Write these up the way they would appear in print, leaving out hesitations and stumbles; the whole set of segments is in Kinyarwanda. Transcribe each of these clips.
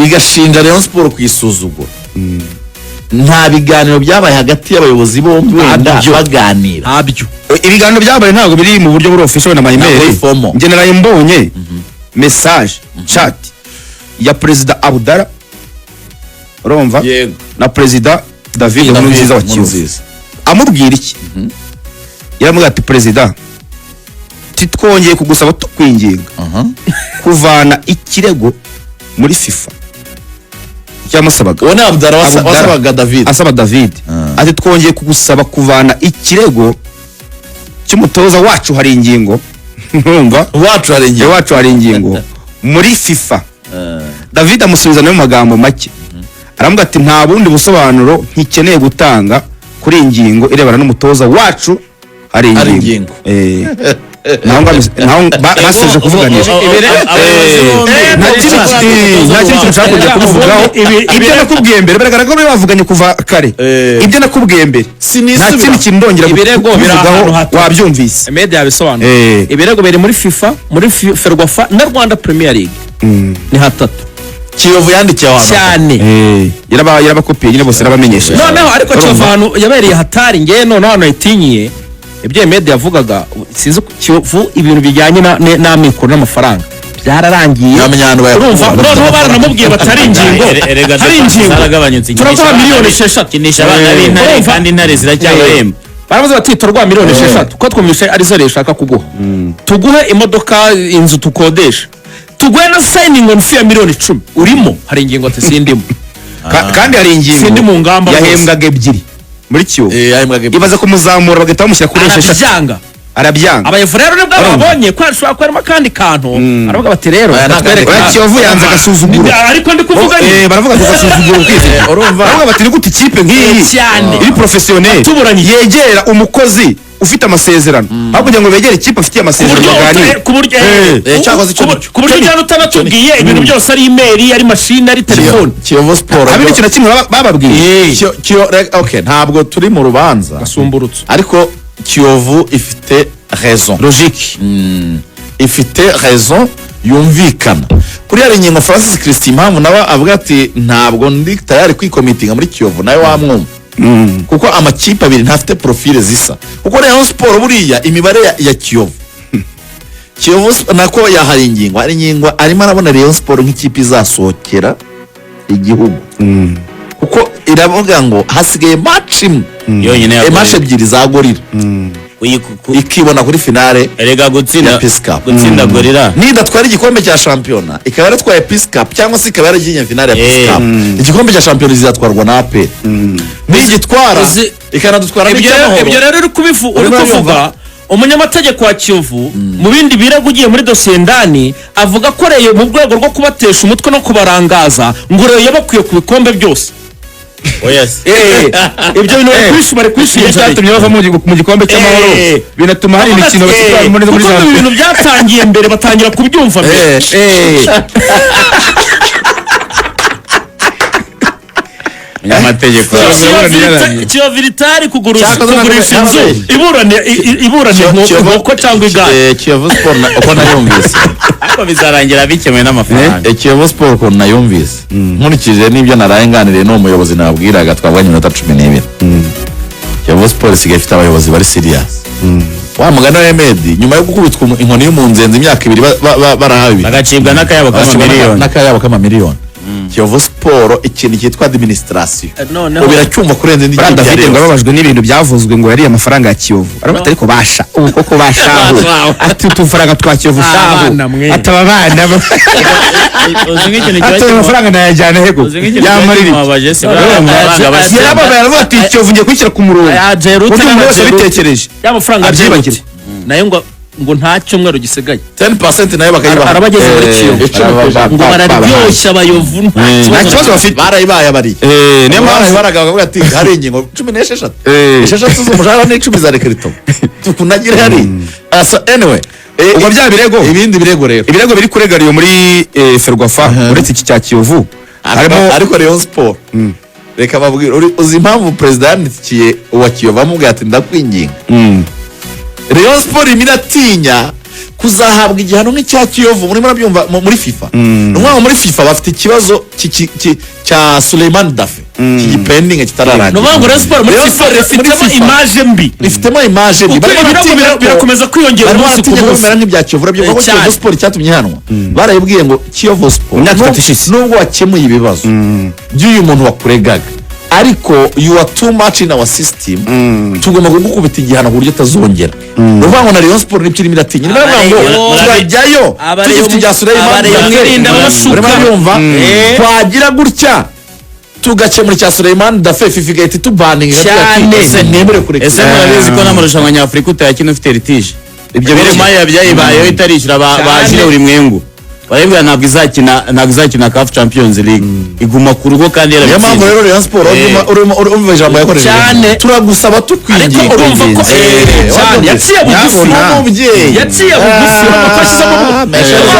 Igashinja Rayon Sport kuyisuzugura. Nta biganiro byabaye hagati y'abayobozi bombi wenda Ntabyo. baganira? Ntabyo. Ibiganiro byabaye ntabwo biri mu buryo buri official na Ntabwo mayimeri. buri formal. Njye naraye mbonye message chat ya Perezida Abdallah, urumva, na Perezida David Nkurunziza wa Kiyovu. Nkurunziza. Amubwira iki? Yaramubwira ati: "Perezida, titwongeye kugusaba tukwinginga kuvana ikirego muri FIFA." Cyamusabaga Uwo ni Abdallah Abdallah. wasabaga David. Asaba David ati: "Twongeye kugusaba kuvana ikirego cy'umutoza wacu hari ingingo," urumva, wacu hari ingingo. "wacu hari ingingo muri FIFA." David amusubiza nayo mu magambo make, aramubwira ati: "Nta bundi busobanuro nkikeneye gutanga kuri iyi ngingo irebana n'umutoza wacu hari Hari ingingo." ingingo. Naho basoje kuvuganisha. Abayobozi bombi Nta kindi kintu nshaka kongera kubivugaho. Ibyo nakubwiye mbere, biragaragara ko bari bavuganye kuva kare. Ibyo nakubwiye mbere, Sinisubira. nta kindi kintu ndongera Ibirego biri kubivugaho. ahantu hatatu. Wabyumvise. Media yabisobanuye. Ibirego biri muri FIFA, muri Ferwafa na Rwanda Premier League, ni hatatu. Kiyovu yandikiye aho hantu. Cyane. Yarabakopiye nyine bose, yarabamenyesheje. Noneho ariko Urumva? Kiyovu ahantu yabereye hatari, ngewe noneho hano yatinyiye ibyo media yavugaga, sinzi ko Kiyovu ibintu bijyanye n'amikoro n'amafaranga byararangiye. Ntamenya ahantu bayakura. Urumva, noneho baranamubwiye batari ingingo, Erega hari ingingo, zaragabanyutse. turaguha miliyoni 6. Kinisha abana b'intare. Urumva? Kandi intare ziracyabahemba. Baravuze bati: "Turaguha miliyoni 6 kuko twumvise arizo leta ishaka kuguha, tuguhe imodoka, inzu tukodesha, tuguhe na signing on fee ya miliyoni 10. Urimo?" Hari ingingo ati: "Sindimo." Kandi hari ingingo Sindi mu ngamba rwose. yahembwaga ebyiri muri Kiyovu. Yahembwaga ebyiri. Ibaze kumuzamura bagahita bamushyira kuri 6. Arabyanga. Arabyanga. Abayovu rero nibwo Urumva? babonye ko hashobora kuba harimo akandi kantu, aravuga bati: "Rero Aya ni batwereke." Oya, Kiyovu yanze agasuzuguro. Ariko ndi kuvuga ni Baravuga ngo agasuzuguro kwifite. Urumva? Baravuga bati: "Ni gute ikipe nk'iyi Cyane. iri professionnel Atuburanye. yegera umukozi ufite amasezerano aho kugira ngo begere ikipe afitiye Ku amasezerano buryo baganire?" ku buryo Cyakoze icyo nicyo. ku buryo ujyana utanatubwiye ibintu byose, ari email, ari mashini, ari telefone. Kiyovu Sport Habe n'ikintu na kimwe bababwiye. Okay, ntabwo turi mu rubanza. Gasumburutso. Ariko Kiyovu ifite raison. Logique. Ifite raison yumvikana kuri hari ingingo. Francis Christian, impamvu nawe avuga ati: "Ntabwo ndi tayari kwicommittinga muri Kiyovu," nawe wamwumva, kuko amakipe abiri ntafite profile zisa, kuko Rayon Sport buriya imibare ya Kiyovu nako ya hari ingingo, hari ingingo arimo arabona Rayon Sport nk'ikipe izasohokera igihugu, kuko iravuga ngo hasigaye match imwe yonyine ya match Gorilla. ebyiri za Gorilla, ikibona kuri finale Erega gutsinda ya Peace Cup. Gutsinda Gorilla. Nidatwara igikombe cya shampiyona, ikaba yaratwaye Peace Cup cyangwa se ikaba yaragiye finale ya Peace Cup, igikombe cya shampiyona izatwarwa na APR. Nigitwara ikanadutwara Ibyo rero n'icy'amahoro. Ibyo rero uri Urimo kuvuga, urabyumva? umunyamategeko wa Kiyovu mu bindi birego ugiye muri dosiye ndani avuga ko Rayon mu rwego rwo kubatesha umutwe no kubarangaza ngo Rayon yabakwiye ku bikombe byose. Oya se. Ibyo bintu bari Nicyo kubishinja. cyatumye bava mu gikombe cy'amahoro, binatuma hari Bavuga imikino ati, batitwara neza muri kuko za ibi bintu byatangiye mbere, batangira kubyumva mbere. Umunyamategeko. Kiyovu iri kugurisha Cyakoze kugurisha inzu, iburana inkoko cyangwa igare. Kiyovu Sport uko nayumvise, Ariko bizarangira bikemuwe n'amafaranga. Kiyovu Sport ukuntu nayumvise, nkurikije n'ibyo naraye nganiriye n'uwo muyobozi nabwiraga, twavuganye iminota 12, Kiyovu Sport isigaye ifite abayobozi bari serious. Wa mugani wa Emedi, nyuma yo gukubitwa inkoni y'umunzenzi imyaka 2 barahawe ibiri, Bagacibwa n'akayabo k'amamiliyoni. N'akayabo k'amamiliyoni, Kiyovu Sport ikintu cyitwa administration Noneho ubu biracyumva kurenza indi Buriya kipe David ya ngo Rayon. ababajwe n'ibintu byavuzwe ngo yariye amafaranga ya Kiyovu. Aravuga ati: "Ariko basha ubu koko bashahu," ati: "Utufaranga twa Kiyovu shahu." Abana mwe. Ati: "Aba bana," Uzi nk'ikintu kiba ati: "Amafaranga nayajyana he koko?" Uzi nk'ikintu kiba Yamarira iki? kimubabaje se? Buriya amafaranga bashyize Yarababaye, aravuga ati: "Kiyovu ngiye kuyishyira ku murongo," Aya Jerute ku buryo umuntu wese n'ama Jerute. abitekereje Ya mafaranga abyibagirwe. Jerute nayo ngo nta cyumweru gisigaye 10% nayo bakayibaha. Arabageze muri Kiyovu 10%. ngo bararyoshya abayovu, Nta kibazo bafite. Barayibaye abariye. Niyo mpamvu baraga bakavuga ati: "Hari ingingo 16, 6 z'umushahara n'10 za recrutement tukunagire hari." So anyway, Ubwo bya birego, ibindi birego rero, ibirego biri kurega Rayon muri Ferwafa, uretse iki cya Kiyovu, harimo Ariko Rayon Sport, reka babwire, uzi impamvu perezida yandikiye uwa Kiyovu amubwira ati: "Ndakwinginga"? Rayon Sport irimo iratinya Kuzahabwa igihano nk'icya Kiyovu, muri murabyumva muri FIFA, ni ukuvuga ngo muri FIFA bafite ikibazo cya Suleiman Dafe kigipendinga kitararangira. Ni ukuvuga ngo Rayon Sport muri Rayon FIFA Sport muri ifitemo FIFA image mbi, ifitemo image mbi. kuko Barimo ibirego baratinya birakomeza kwiyongera barimo umunsi ku baratinya ko munsi. bimera nk'ibya Kiyovu. Urabyibuka ko Cyane. Kiyovu Sport icyatumye ihanwa, barayibwiye ngo Kiyovu Sport, Mu myaka 3 ishize. nubwo wakemuye ibibazo by'uyu muntu wakuregaga, ariko you are too much in our system, tugomba kugukubita igihano ku buryo utazongera. Ni ukuvuga ngo na Rayon Sport nibyo irimo iratinya. Ni ukuvuga ngo turajyayo tugifite ibya Suleiman Abareyo Dafe. mwirinda ababashuka. Urimo urabyumva? Twagira gutya tugakemura icya Suleiman Dafe, FIFA igahita itubaninga. Cyane. Ese mwemere kureka? Ese murabizi ko n'amarushanwa nyafurika utayakina ufite litige? Ibyo ibyo biri maya byayibayeho itarishyura Cyane. ba Ulimwengu, barabibwira ntabwo izakina CAF Champions League, iguma ku rugo kandi Niyo mpamvu yarabitsinze. rero Rayon Sport, urumva ijambo yakoresheje? Cyane. Turagusaba, tukwinginga. Ariko urumva ko cyane yaciye bugufi. Nyabuna. N'umubyeyi. Yaciye bugufi, urumva ko ashyizemo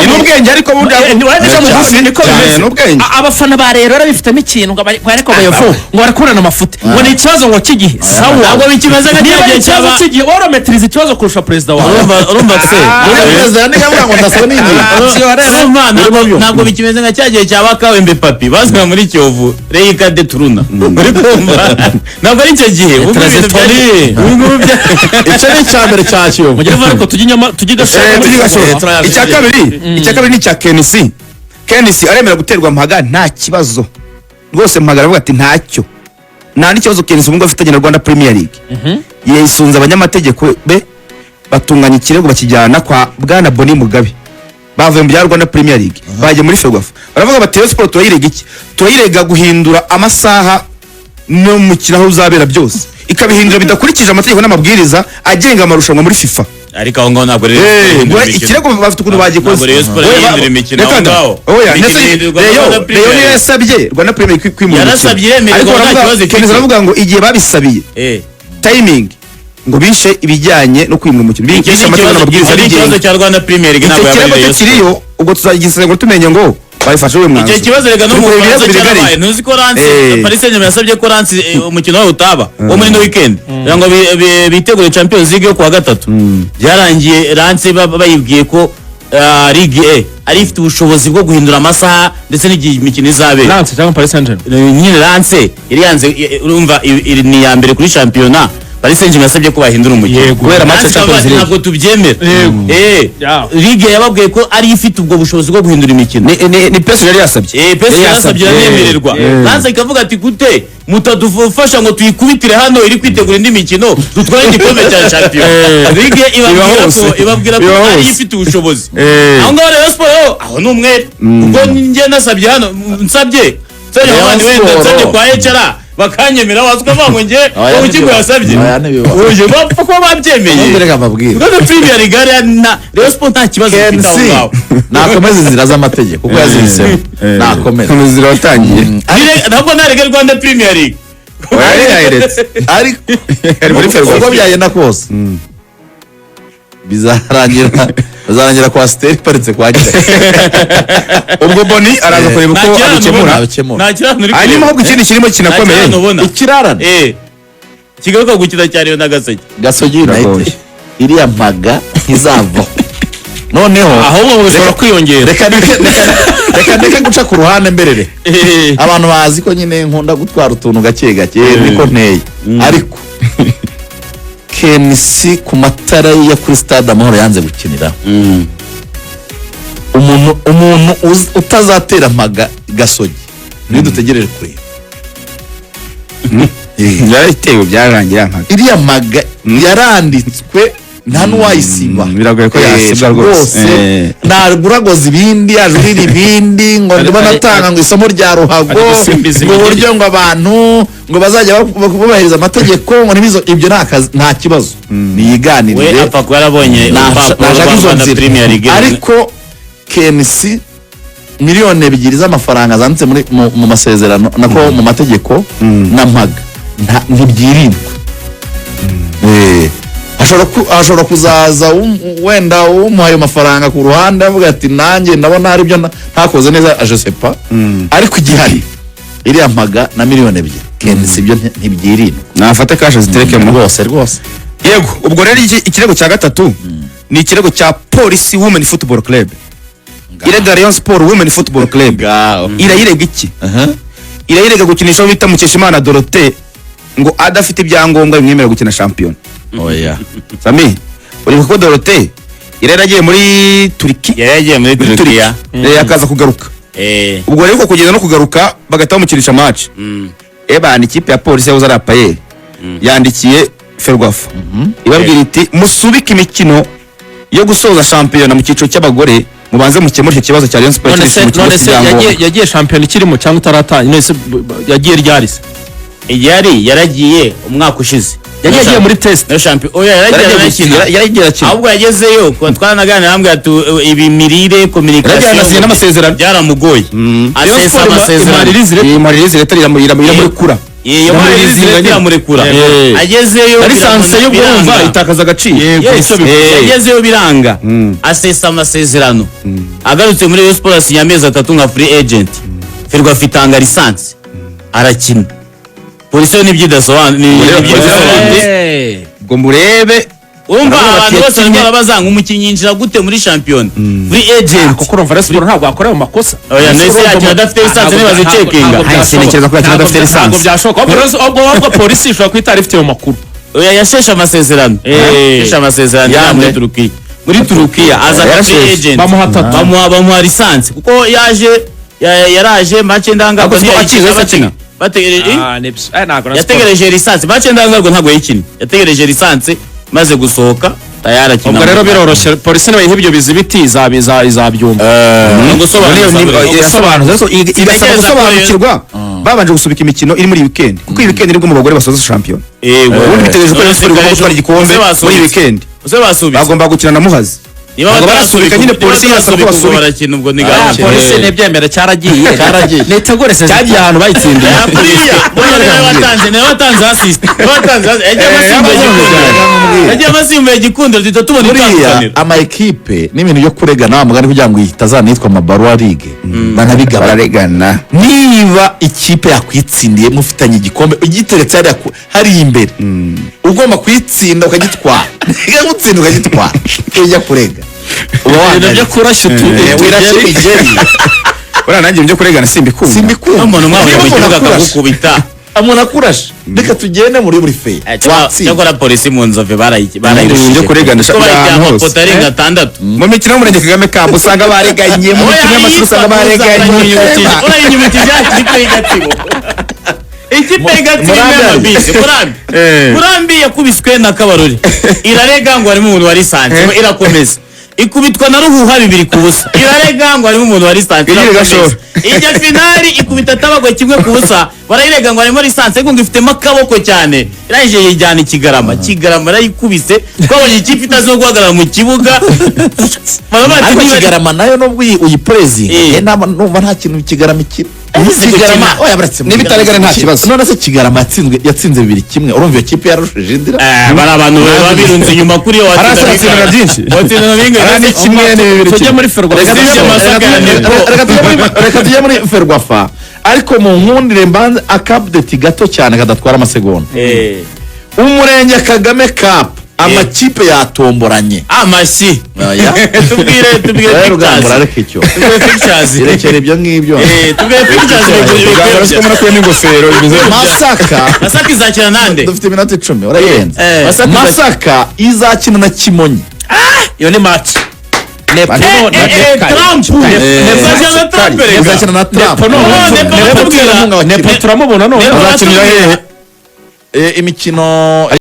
Ni n'ubwenge, ariko bundi Ntiwarangiza bugufi, niko Cyane, bimeze. n'ubwenge. Abafana ba rero bifitemo ikintu ngo ariko bayovu ngo barakurana amafuti, ngo ni ikibazo ngo cy'igihe. Sawa. Ntabwo bikimeze nka Niba cya ari gihe ikibazo cyaba cy'igihe, worometiriza ikibazo kurusha perezida wawe. Urumva se? Uriya perezida yandika avuga ngo ndasaba n'ingingo. Urumva, Urimo ntabwo bikimeze nka cya gihe cya Bakawembe Papi bazana muri Kiyovu Reyika de Turuna, uri kumva? Ntabwo ari icyo gihe. Ubu ibintu ubu ngubu Icyo ni icya mbere cya Kiyovu. Mugire vuba, ariko tujye inyama, tujye i Gashora. Tujye i Gashora. Turaje. Icya kabiri ni icya KNC. KNC aremera guterwa mpaga, nta kibazo rwose. Mpaga aravuga ati ntacyo, nta n'ikibazo KNC ubu ngubu afitanye na Rwanda Premier League. Yisunze abanyamategeko be, batunganya ikirego, bakijyana kwa bwana Boni Mugabe. Bavuye mu bya Rwanda Premier League, bagiye muri FERWAFA, baravuga bati Rayon Sport turayirega iki? Turayirega guhindura amasaha n'umukino aho uzabera byose, ikabihindura bidakurikije amategeko n'amabwiriza agenga amarushanwa muri FIFA. Ariko aho ngaho ntabwo Rayon Sport ihindura imikino. Ikirego bafite ukuntu bagikoze. Ntabwo Rayon Sport Oya, ihindura imikino reka aho da. ngaho. Oya, Imikino ndetse ihindurwa na Rayon Rwanda Premier Rayon niyo League. yasabye Rwanda Premier League kwimura umukino. Yarasabye, iremererwa, Ariko nta kibazo ifite. Kenzo aravuga ngo igihe babisabiye, timing, ngo bishe ibijyanye no kwimura umukino, Icyo bishe ni amategeko ikibazo, n'amabwiriza icyo ni ikibazo abigenga. cya Rwanda Premier League, Icyo ntabwo kirego yabaye cyo Rayon Sport. kiriyo, ubwo tuzagisesengura tumenye ngo babifashe uyu mwanzuro. Icyo kibazo rega no Turi mu kureba Bufaransa ibirego cyarabaye. bigari. Ntuzi ko Lens, Paris Saint-Germain yasabye ko Lens umukino wayo utaba wo muri ino weekend kugira ngo bitegure Champions League yo kuwa gatatu? Byarangiye Lens bayibwiye ko Ligue A ari ifite ubushobozi bwo guhindura amasaha ndetse n'igihe imikino izabera. Lens cyangwa Paris Saint-Germain? Nyine Lens yari yanze, urumva iri ni iya mbere kuri shampiyona. Paris Saint-Germain yasabye ko bahindura umukino Yego. Kubera match ya Lens ikavuga Champions ati, League. ntabwo tubyemera. Yeah. Ligue yababwiye ko ari ifite ubwo bushobozi bwo guhindura imikino. Ni PSG yari yasabye. PSG Yari yarasabye, iranemererwa. Lens ikavuga ati gute mutadufasha ngo tuyikubitire hano iri kwitegura indi mikino, dutware igikombe cya shampiyona? Ligue ibabwira Biba ko hose. ibabwira ko Biba ari hose. ifite ubushobozi. Aho ngaho Rayon Sport yo, aho ni umwere, kuko njye nasabye hano, nsabye Rayon abandi wenda Sport. nsabye kwa HR bakanyemera, waza ukavuga ngo njye Oya, urukiko ntibiba. yasabye? Oya, ntibiba. Oya, bapfa kuba babyemeye. Ubundi reka mbabwire. Rwanda Premier League na Rayon Sport nta kibazo ifite aho KNC ngaho. nakomeza inzira z'amategeko kuko yazihisemo, nakomeza. Inzira watangiye. Ntabwo narega Rwanda Premier League. Oya, yari yayiretse. Ariko Ari muri FERWAFA. uko byagenda kose, bizarangira kwa siteri iparitse kwa Gitare. Ubwo Boni araza kureba uko Nta kirarane abikemura. ubona. Abikemura. Nta kirarane uri Hanyuma kureba. ahubwo ikindi kirimo Nta kinakomeye. kirarane ubona. Ikirarane. Kigaruka gukina cyane na Gasogi. Gasogi United, Biragoye. iriya mpaga ntizavaho noneho. Ahubwo bishobora kwiyongera. Reka ndeke guca ku ruhande mberere. Abantu bazi ko nyine nkunda gutwara utuntu gake gake, niko nteye. Ariko KNC ku matara ye yo kuri Stade Amahoro yanze gukinira, umuntu utazatera mpaga Gasogi niyo dutegereje kureba. Byarayitewe, byarangiye ya mpaga. Iriya mpaga yaranditswe, nta n'uwayisiba. Biragoye ko yasibwa rwose. Ntabwo uragoza ibindi, yajurira ibindi ngo ndimo natanga ngo isomo rya ruhago, Ari gusimbiza ngo imigeri. uburyo ngo abantu ngo bazajya bubahiriza amategeko, ngo nibizo ibyo nta kazi, nta kibazo, niyiganirire. We apfa kuba yarabonye urupapuro Nashaka rwa izo Rwanda nzira. Premier League. Ariko KNC, 2 miliyoni z'amafaranga zanditse muri mu masezerano, nako mu mategeko na mpaga, ntibyirindwa. Ashobora kuzaza wenda umuha ayo mafaranga ku ruhande avuga ati nanjye ndabona hari ibyo ntakoze neza, je sais pas. Ariko igihari, iriya mpaga na 2 miliyoni KNC, ibyo ntibyirindwa. Nafate cash ziterekemo. Rwose rwose. Yego, ubwo rero ikirego cya gatatu Ni ikirego cya Polisi Women Football Club irega Rayon Sport Women Football Club. Ngaho. Irayirega iki? Aha. Irayirega gukinisha uwo bita Mukeshimana Dorothée ngo adafite ibyangombwa bimwemerera gukina shampiyona. Oya. Sami, uribuka ko Dorothée yari yaragiye muri Turiki? Yari yagiye muri Muri Turukiya. Akaza kugaruka. Ubwo rero uko kugenda no kugaruka bagahita bamukinisha match. Ebana, ikipe ya Polisi yahoze ari APR yandikiye FERWAFA ibabwira iti: "Musubike imikino yo gusoza shampiyona mu cyiciro cy'abagore, mubanze mukemure icyo kibazo cya Rayon Sport None se ikinisha umukino none ufite se ibyangombwa." yagiye shampiyona ikirimo cyangwa itaratangira? None se yagiye ryari se? Yaragiye umwaka ushize. Yagiye muri test. No shampiyona, oya, yaragiye Yaragiye arakina. Yaragiye arakina. Ahubwo yagezeyo kuba twaranaganira, arambwira ati ibi mirire, communication Yaragiye anasinya n'amasezerano. Byaramugoye, Rayon asesa Sport amasezerano. imaririze. Iyi Maririzi leta iramurekura. Iyo maririze leta iramurekura. Agezeyo Na licence yo biranga. urumva itakaza agaciro. Yes. Icyo bivuze. Yagezeyo biranga, asesa amasezerano. Agarutse muri Rayon Sport asinya amezi 3 nka free agent. FERWAFA itanga licence, arakina. Polisi yo nibyo idasobanutse. Rero polisi ubwo murebe. Urumva Baravuga bati abantu bose barimo yakinnye. barabaza ngo umukinnyi yinjira gute muri shampiyona free agent? Kuko urumva Rayon Sport ntabwo wakora ayo makosa. Oya, nahise yakina adafite licence, ntibazicekinga. Ay, sintekereza ko yakina adafite licence. Ntabwo byashoboka. Ahubwo polisi ishobora kuba itari ifite ayo makuru. Oya, yasheshe amasezerano. Yasheshe amasezerano. Yande? Muri Turukiya aza nka free Yarasheshe. agent. Bamuha atatu. Bamuha licence kuko yaje yaraje match ndangamirwa. Ariko siko akize ntiyayikina, akina. bategereje Ah, nibyo. Ntabwo Rayon Sport- yategereje licence. Match ndangamirwa ntabwo yayikinnye, yategereje licence maze gusohoka tayari akina. Ubwo rero biroroshye, polisi niba ibyo bizibiti izabyumva. Irasobanuza ariko igasaba Sintekereza ko gusobanukirwa babanje gusubika imikino iri muri iyi weekend, kuko iyi weekend nibwo mu bagore basoza shampiyona. Ubundi bitegereje ko Rayon Sport igomba gutwara igikombe muri iyi weekend. Use basubitse. Bagomba gukina na Muhazi. Niba Ntabwo barasubika nyine, polisi irasaba ko ubwo basubika. barakina, ubwo ni Ah, gahunda. polisi ntibyemere, cyaragiye. Cyaragiye. Nitegure sezi. Cyagiye ahantu bayitsindiye. Kuriya buriya niwe watanze assist, niwe watanze assist. Yagiye abasimbuye Gikundiro, yagiye abasimbuye Gikundiro, duhita tubona Buriya itandukaniro. Ama ekipe n'ibintu byo kuregana wa mugani kugira ngo itazanitwa amabaruwa ligue banabigabanya. Bararegana. Niba ikipe yakwitsindiye mufitanye igikombe, ugiteretse hariya hariya imbere, ugomba kuyitsinda ukagitwara, ikagutsinda ukagitwara, ujya kurega uba Ibintu byo wangaye. kurashya Wirashya utugeri. imigeri. Buriya nanjye ibyo kuregana simbikunda. Simbikunda. Umuntu mwahuye mu Niba kibuga umuntu akurashe, akagukubita. Umuntu akurashe, reka tugende muri fair watsinda. Cyakora polisi mu Nzove Ibintu barayirushije byo kuregana kuko bayiteye ahantu hose. amapoto arenga atandatu. Mu mikino y'umurenge Kagame Cup usanga bareganye, mu mikino y'amashuri usanga bareganye. Urayinyibukije ya kipe y'Igatsibo, ikipe y'Igatsibo imwe Murambi. y'amabisi Murambi. Murambi yakubiswe na Kabarore, irarega ngo harimo umuntu wa licence, irakomeza. Ikubitwa na Ruhuha 2-0, irarega ngo harimo umuntu wa licence. Igire Irakomeza. Gashora. Ijya finali, ikubita Tabagwe 1-0, barayirega ngo harimo licence, ariko ngo ifitemo akaboko cyane. Irangije yijyana i Kigarama, Kigarama yarayikubise. Twabonye ikipe itazi no guhagarara mu kibuga. Baravuga bati Ariko Kigarama nayo nubwo uyipurezinga, numva nta kintu Kigarama ikina. Izi Kigarama gukina. oya, baretse. Niba itaregana nta kibazo. None se Kigarama yatsinze 2-1, urumva iyo kipe yarushije indira? Bari abantu baba birunze inyuma kuri iyo watsinda. Haratsindana byinshi. Watsinda bingahe? Hariya ni kimwe, ni bibiri Tujye kimwe. muri Ferwafa. Reka tujye Usibye Masaka ya Nepo. Reka tujye muri FERWAFA, ariko mu nkundire mbanze aka update gato cyane kadatwara amasegonda. Umurenge Kagame Cup, amakipe yatomboranye. Amashyi. Oya. Tubwire Oya, pictures. Rugambura, reka icyo. Tubwire pictures. Irekera ibyo ngibyo. Tubwire pictures. Rugambura siko murakuyemo ingofero bimeze gutya. Masaka. Masaka izakina nande? Dufite iminota 10, urayirenza. Masaka izakina na Kimonyi. Iyo ni match Nepo Trump izakina na Trump erega. Izakina na Trump. Nepo no, Oh, Nepo Nepo baratubwira. muterankunga wa Nepo Kimonyi. turamubona none. Nepo Azakinira hehe? Imikino